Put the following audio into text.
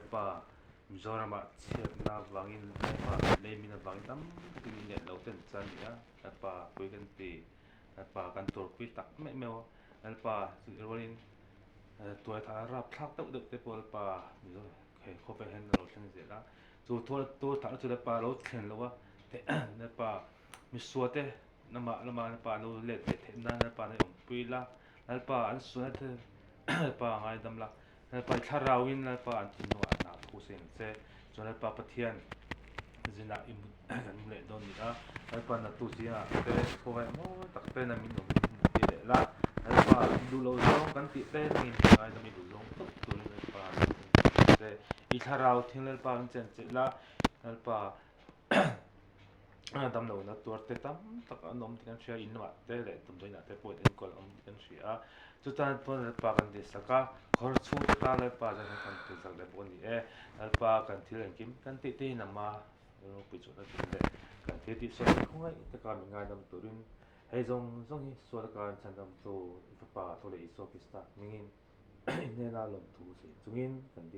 Lalpa Mizoramah chhiatna avangin Lalpa leimin avangin tam takin in leh lo ten chan a ni a, Lalpa pui kan ti, Lalpa kan turpui tak meuh meuh a, Lalpa chutih rualin tuai thah rapthlak deuh deuh te pawh Lalpa Mizo he khawvel hian a lo thleng zel a, chu tuai thahna chu Lalpa a lo thlen lo a, Lalpa misual te lamah lamah Lalpa an lo let ve theih nan Lalpa an awmpui la, Lalpa an sualna te Lalpa a ngaidam la, Lalpa i thlarauin Lalpa an thinlungah an hnah thu seng che, chuan Lalpa Pathian zinah i mut kan mu leh dawn ni a, Lalpa natu zingah te khawngaih mawi tak te na min awm ti leh la, Lalpa duh lo zawng kan tih te nangin i ngaidam i duh zawng tawp turin Lalpa min awm che, i thlarau thing Lalpa min chen chilh la, Lalpa Damlohna tuar te tam tak an awm tih kan hria, in lamah te leh damdawiinah te pawh enkawl a awm tih kan hria a, chutan chuan Lalpa kan tihsak a, khawr chhungte tan Lalpa chuan kan tihsak leh bawk a ni e, Lalpa kan thil engkim kan tih te hi nangma ropui chhuahna tur leh kan thil tih sawi khawngaih taka min ngaidam turin hei zawng zawng hi sual kan chhandamtu i Fapa Tho leh Isua Krista hmingin i hnena lawmthu sawi chungin kan dil.